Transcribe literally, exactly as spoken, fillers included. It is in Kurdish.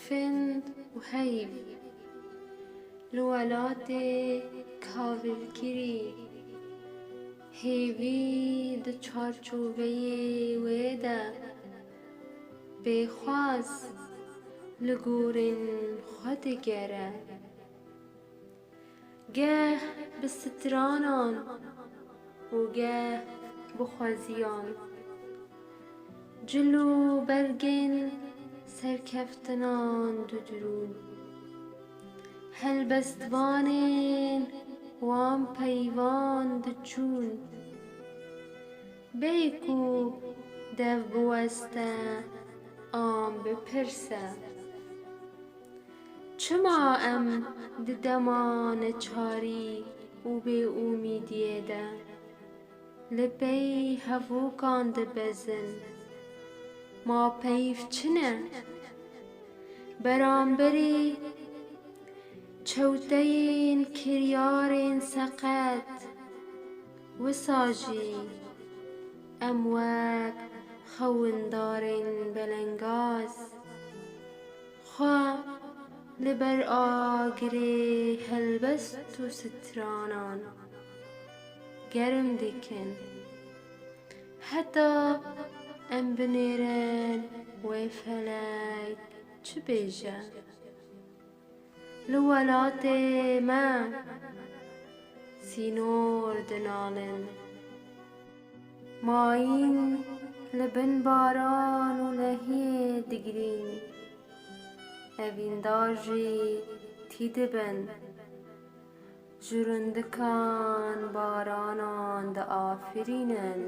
Fin û heyv, li welatê kavilkirî hêvî di çarçoveyê wê de bêxwaz li gorên xwe digere. Geh bi stranan û geh bi xweziyan, cil û bergên serkeftinan didirûn, helbestvanên wan peyvan diçûn. Bey ku dev biweste an bipirse, çima em di dema neçarî û bêûmîdiyê de li pey hevûkan dibezin? Ma peyv çi ne? Beramberî çewteyên kiryarên seqet, wisa jî em wek xewindarên belengaz xwe li ber agirê helbest û stranan germ dikin. Heta em binêrin wê felek çi bêje. Li welatê me sînor dinalin. Mayîn li bin baran û lehiyê digirîn. Evîndar jî tî dibin. Ji rundikan baranan diafirînin.